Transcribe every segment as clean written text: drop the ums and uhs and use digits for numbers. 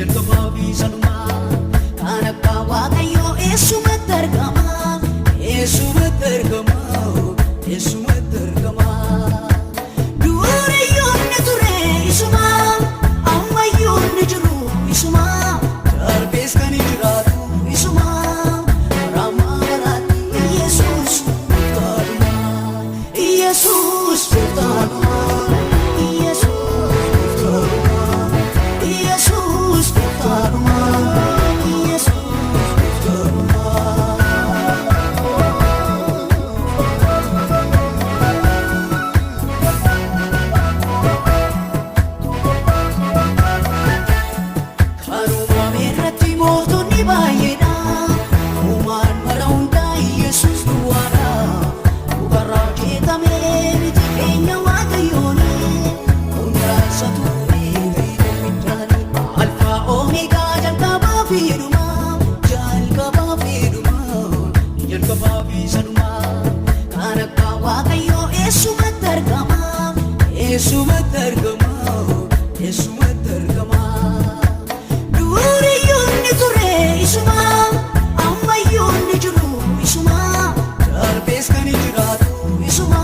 Jalqabaa fi sanumaa. Kan akka Waaqayyoo eessumatti argama? Eessumatti argama? Eessumatti argama? Duriyyuu inni ture isuma, ammayyuu inni jiru isuma, darbees kan jiraatu isuma. Bara baraatti Yesuus gooftaadhuma. Yesuus gooftaadhuma. Yesuus gooftaadhuma. Yesuus gooftaadhuma. Yesuus gooftaadhuma. Kan uumame irratti mootonni baay'eedha. Uumaan mara hundaa Yesuus duwwaadha. Mukarraa hojjetame miti keenya Waaqayyooni. Hundaa isa ture guddaani. Alfaa Omeegaa, jalqabaa fi dhumaa. Jalqabaa fi dhumaa. Jalqabaa fi sanumaa. Kan akka Waaqayyoo eessumatti argama? Eessumatti argama? Eessumatti argama? Duriyyuu inni ture isuma, ammayyuu inni jiru isuma, darbees kan jiraatu isuma.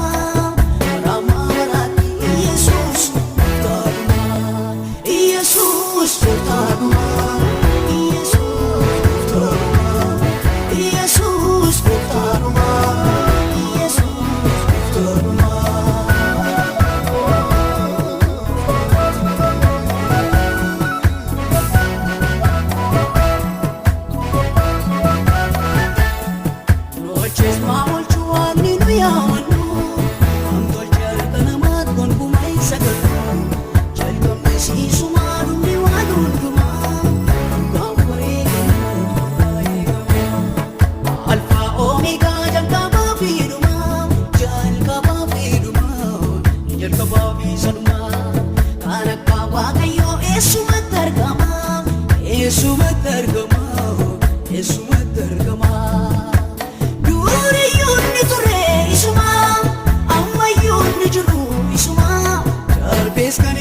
Bara baraatti Yesuus gooftaadhuma. Yesuus gooftaadhuma. Yesuus gooftaadhuma. Yesuus gooftaadhuma. Yesuus gooftaadhuma. Oolchees maa oolchuu waan nu yaamannu, Namtolchee harka namaat gonkumaa hin sagallu. Jalqabni siisumaa, dhumni waan hundumaa, dhugaan wareegamu irraa eegama. Alfaa Omeegaa, jalqabaa fi dhumaa, jalqabaa fi dhumaa, jalqabaa fi sanumaa. Kan akka Waaqayyoo eessumatti argama? Eessumatti argama? Eessumatti argama? Duriyyuu inni ture isuma, ammayyuu inni jiru isuma, darbees kan